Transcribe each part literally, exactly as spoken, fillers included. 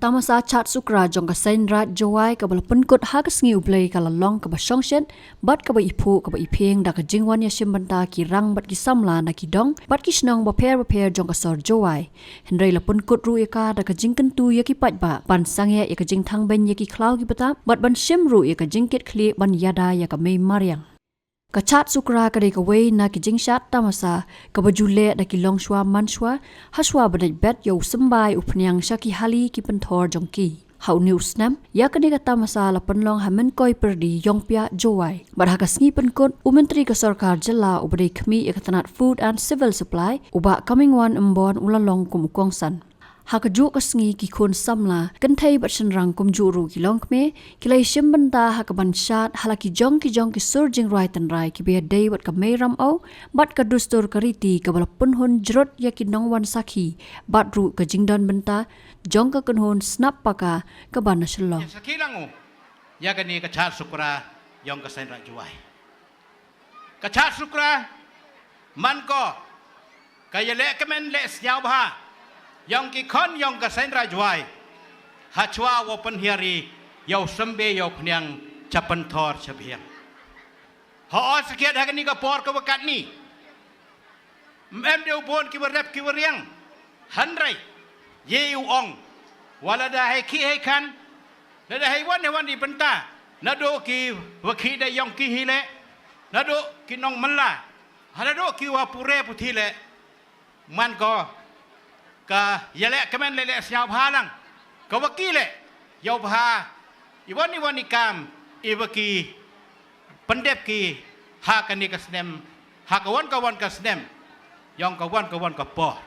Tamasa Chaad Sukra jong ka Seiñ Raij Jowai kaba la pynkut ha ka sngi U Blei ka la long kaba shongshit, bad kaba i phuh kaba i phieng da ka jingwan ya shim bynta ki rang bad ki samla na ki dong bad ki shnong bapher bapher jong ka sor Jowai. Hynrei la pynkut ruh ya ka da ka jingkyntu ya ki paidbah ban sangeh ya ka jingthangbeiñ ya ki khlaw ki btap, bad ban shim ruh ya ka jingkit khlieh ban yada ya ka mei mariang. Ka Chaad Sukra ka dei kawei na ki jingshad tamasa kaba ju leh da ki longshwa manshwa, hashwa ba dei bet ya u symbai u phniang sha ki hali ki pynthor jong ki. Ha u ni u snem, ya kani ka tamasa la pynlong ha Mynkoi Pyrdi, Yongpiah, Jowai. Bad ha ka sngi pynkut, u Myntri ka Sorkar Jylla uba dei khmih ya ka tnat Food and Civil Supply, u Bah Comingone Ymbon u la long kum u kongsan. Ha ka juh ka sngi ki khun samla, kynthei bad shynrang kumjuh ruh ki longkmie, ki la i shim bynta ha ka ban shad ha la ki jong ki jong ki sur jingrwai tynrai kiba dei bad ka mei ram o, bad ka dustur ka riti kaba la pynhun jrut ya ki nongwan sakhi, bad ruh ka jingdon bynta jong ka kynhun Snap Paka kaba na Shillong. Sakhi lang u ya kani ka Chaad Sukra yong ka Seiñ Raij Jowai. Ka Chaad Sukra man ko ka yalehkmen leh sñiawbha yong ki khon yong ka Seiñ Raij Jowai, hachwa wow pynhiar i yow symbai yow phniang cha pynthor cha biang. Hooh sakhiat ha kani ka por kaba katni, ym em de u bun kiwa rep kiwa riang. Hynrei ye u ong wa lada hei khih hei khan, lada hei wan hei wan i bynta, nadooh kiwa khih da yong ki hi leh, nadooh ki nongmylla, ha nadooh kiwa pure puthi leh, man ko ka yalehkmen leh leh sñiawbha lang kawa ki leh yow bha iwon iwon i kam iwa ki pyndep ki ha kani ka snem, ha kawon kawon ka snem, yong kawon kawon ka por.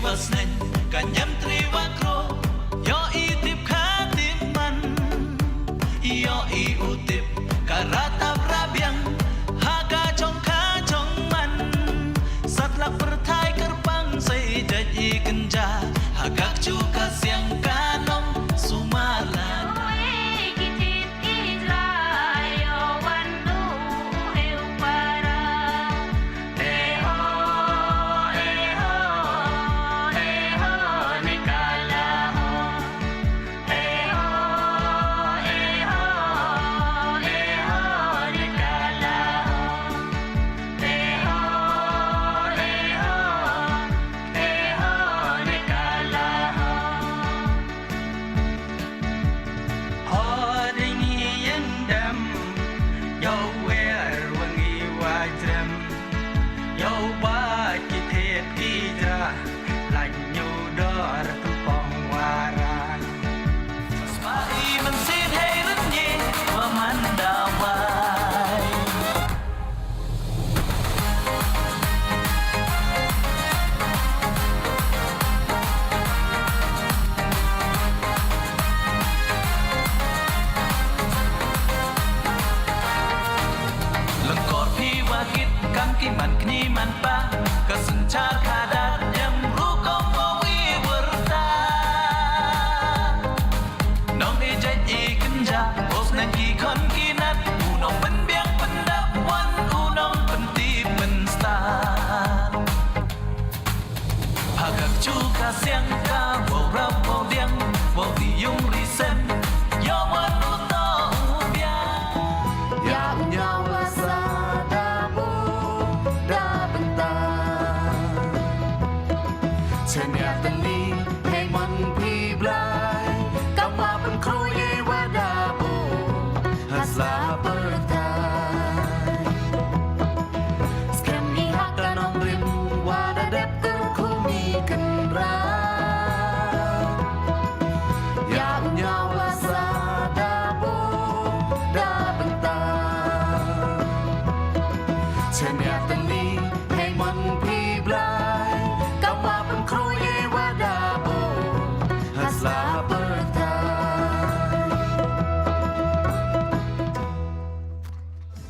Wa sneng, ka niam tre wa kro, yoh i tip ka tip man, yoh i u tip ka ratap rabiang, ha ka chong ka chong man. Satlak pyrthai kyrpang sa i jait i kynja, ha ka kchu ka siang ka nong sumar la. Hor i ngi yendam, yow wer wa ngi wa jrem, yow ba ki thied ki jra, lait ñu dor pynpong wara. Ba i mynsiem hei rynñieng, wa man da wai. Lyngkor phi wa kit kam ki man kni man pa, ka synchar ka dat em rukom wa wi wyrta. Nong i jait i kynja, bos nang ki khon ki nat, u nong pynbiang pyndap wan, u nong pynti pynstad. Ha ka kchu ka siang ka, wow rap wow diang, wow ri yung ri sem, yow wan u to u biang. Ya u ñiaw wa sa da bo da bynta. Chaniah tylli hei mon phi Blai, kam wa pynkhroi wa da bo ha sla pyrthai. Skhem i ha ka nongrim wa da dep kyrkhu mi kynrad. Ya u ñiaw wa sa da bo da bynta. Chaniah tylli hei mon phi Blai, kam wa pynkhroi wa da bo ha sla pyrthai.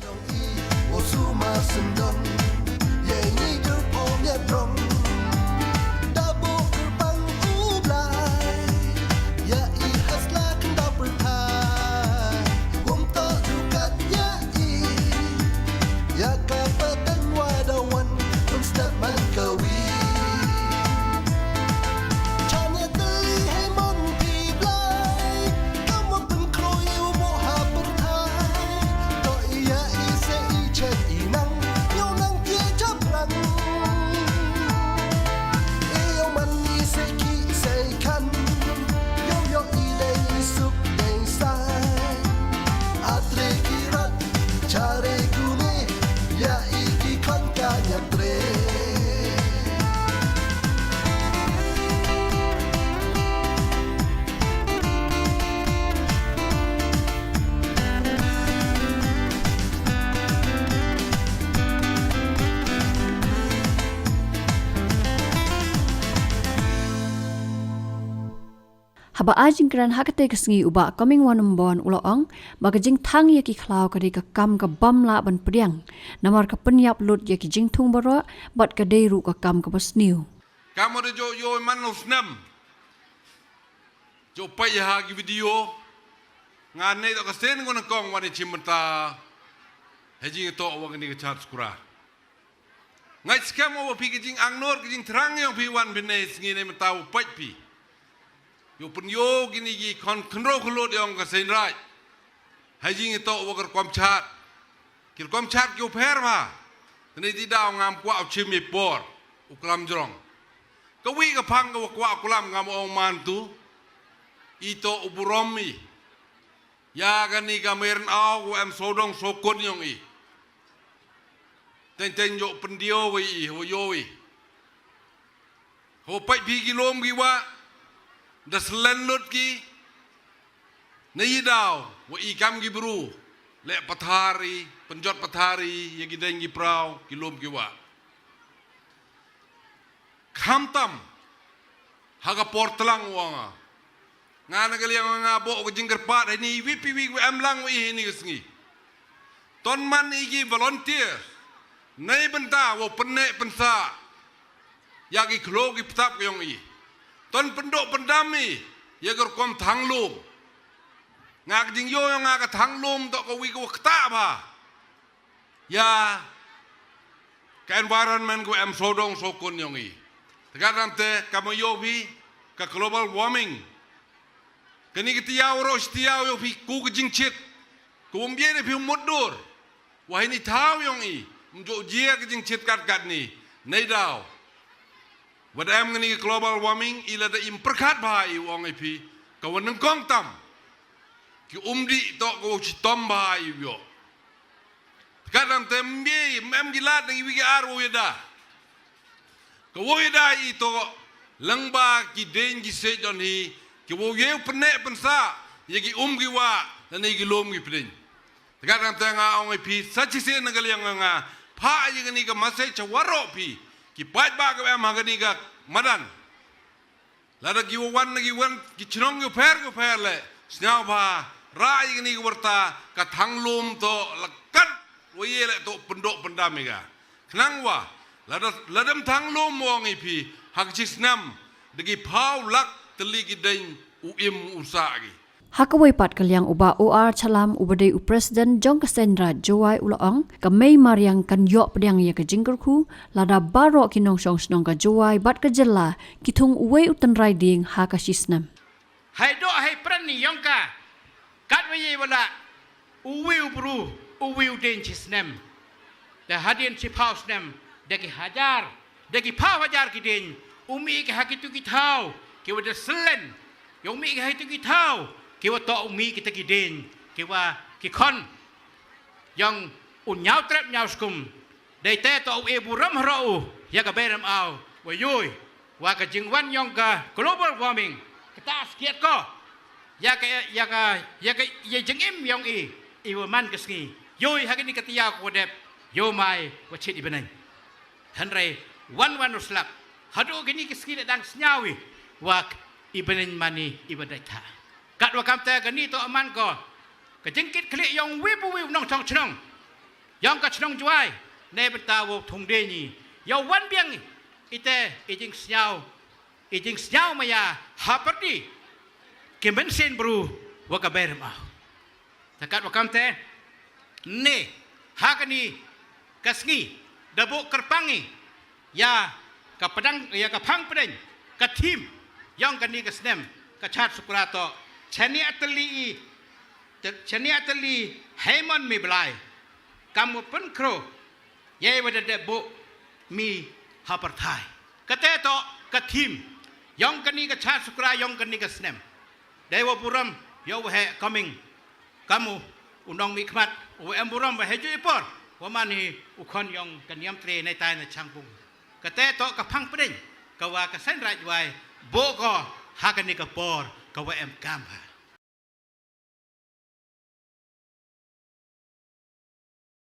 Nong i, wow sumar syndon, ya i ngi dor pom ya drong. Da bo kyrpang u Blai, ya i ha sla khyndaw pyrthai. Wym toh du kat ya i, ya ka pateng wa da wan, wym step man ka wi. Chaniah tylli hei mon phi Blai, kam wa pynkhroi u mo ha pyrthai. Toh i ya i se i chet i nang, yow nang ki chaphrang. I yow man i se ki se khan, yow yoh i dei i suk dei sai. Atre ki rat, chare kune, ya i ki khon ka niam tre. Haba ai jingkren ha katei ka sngi, u Bah Comingone Ymbon u la ong ba ka jingthang ya ki khlaw ka dei ka kam ka bym lah ban pdiang, namar ka pynyap lut ya ki jingthung baroh, bad ka dei ruh ka kam kaba sniew. Kam wa da jooh yoh man u snem, jooh pait ha ki video, nga nei toh ka sien ko na kong wa ni chimbynta ha jingtoh wa kani ka Chaad Sukra. Nga i skhem wa phi ka jingangnud, ka jingthrang yong phi wan phi nei sngi nei mynta wow pait phi. Yow pynyoh kini ki khon khynroo khyllood yong ka Seiñraij ha jingtoh wa ka rukom chaad. Ki rukom chaad ki u pher bha. Tani ti daw ngam kwah u chim i por u klam jrong. Ka wi ka phang ka wa kwah u klam ngam ong man tu. I toh u burom i ya kani ka Meiran Aw, wa em sawdong sawkun yong i. Teng teng yoh pyndiaw wa i, wa yoh i. Hawa pait phi ki loom ki wah, da slen lut ki, na i daw wa i kam ki bru, leh pathar i, pynjot pathar i ya ki deng ki praw, ki loom ki wah. Khamtam Ha ka por tlang wa nga. Nga na ka liang nga booh ka jingkyrpad heini, wi pi wi wa em lang wa i heini ka sngi. Ton man i ki volunteer. Neibynta wow pynneh pynsah ya ki khloo ki ptap ka yong i. Ton pyndooh pyndam i ya ka rukom thang loom. Nga ka jingyoo yong nga ka thang loom toh ka wi ka wa ktah bha ya ka environment ka wa em sawdong sawkun yong i. Te katdang te kam wa yoo phi ka global warming. Kani ka tayaaw roh shi tayaaw yoo phi ku ka jingchit. Ka wym ye da phi mutdur. Wa heini thaw yong i, ym jooh jia ka jingchit kat katni. Neidaw wa da em kani ka global warming, i lada im pyrkhat bha i, u ong i phi, ka wa nyngkong tam ki umdih toh ka wa chitom bha i u yoh. Katdang te ym ye, ym em ki lad na ki wi ki ar wow yada. Ka wow yada i toh lyngba ki dieñ ki siej donhi, ki wow ye u pynneh pynsah ya ki um ki wah, lane ki loom ki pdieñ. Te katdang te nga ong i phi sa chisien na ka liang nga, phah ya kani ka message cha waroh phi ki paidbah ka wa em ha kani ka madan. Lada ki wa wan na ki wan ki chnong ki pher ki pher le, sngewbha rah ya kani ka warta, ka thang loom toh la kat wa ye le toh pyndooh pyndam i ka. Khnang wa lada, lada ym thang loom, u ong i phi, ha ka chi snem da ki phaw lak tylli ki dieñ u im u sah ki. Ha ka wei pat ka liang u Bah O R Challam, u ba dei u President jong ka Seiñ Raij Jowai, u la ong ka mei mariang kan yoh pdiang ya ka jingkyrkhu lada baroh ki nongshong shnong ka Jowai bad ka jylla ki thung u wei u tynrai dieñ ha ka shi snem. Hei dooh hei pran ni yong ka, kat wa ye wa lah u wi u bru, u wi u dieñ shi snem. Te hadien shi phaw snem da ki hajar, da ki phaw hajar ki dieñ u mih ki ha kitu ki thaw ki wa da selen, yow mih ki ha kitu ki thaw ki wa toh u mih kita ki dieñ ki wa ki khon yong u Ñiawtrep Ñiawskum. Dei te toh u e burom haroh u ya ka Bei Rymaw wa yoo i wa ka jingwan yong ka global warming ka ta skiat ko ya ka, ya ka, ya ka, ya jingim yong i, i wa man ka sngi. Yoo i ha kani ka tayaaw ka wa dep, yoo mai wa chit i bneiñ. Hynrei wan wan u slap, hadooh kini ki sngi le dang sngew i wa i bneiñ man i, i wa dait tha. Katwa kam te kani toh man ko ka jingkitkhlieh yong wi pa wi u nongchong chnong yong ka chnong Jowai, neibynta wow thung dieñ i, yow wan biang i te i jingsngew, i jingsngew maya hapyrdi ki mynsiem bru wa ka Bei Rymaw. Te katwa kam te, ne, ha kani ka sngi da booh kyrpang i ya ka pdang, ya ka phang pdeng, ka theme yong kani ka snem, ka Chad Sukra toh, chaniah tylli i, chaniah tylli hei mon mi Blai, kam wa pynkhroo yei wa da dep booh mi ha pyrthai. Kate toh ka theme yong kani ka Chad Sukra yong kani ka snem. Dei wa burom yow wa heh Coming, kam u nongmihkhmat u wa em burom wa hei jooh i por wa man hi u khon yong ka Niamtre Neitai na Changpung. Kate toh ka phang pdeng ka wa ka Seiñ Raij Jowai booh ko ha kani ka por ka wa em kam ha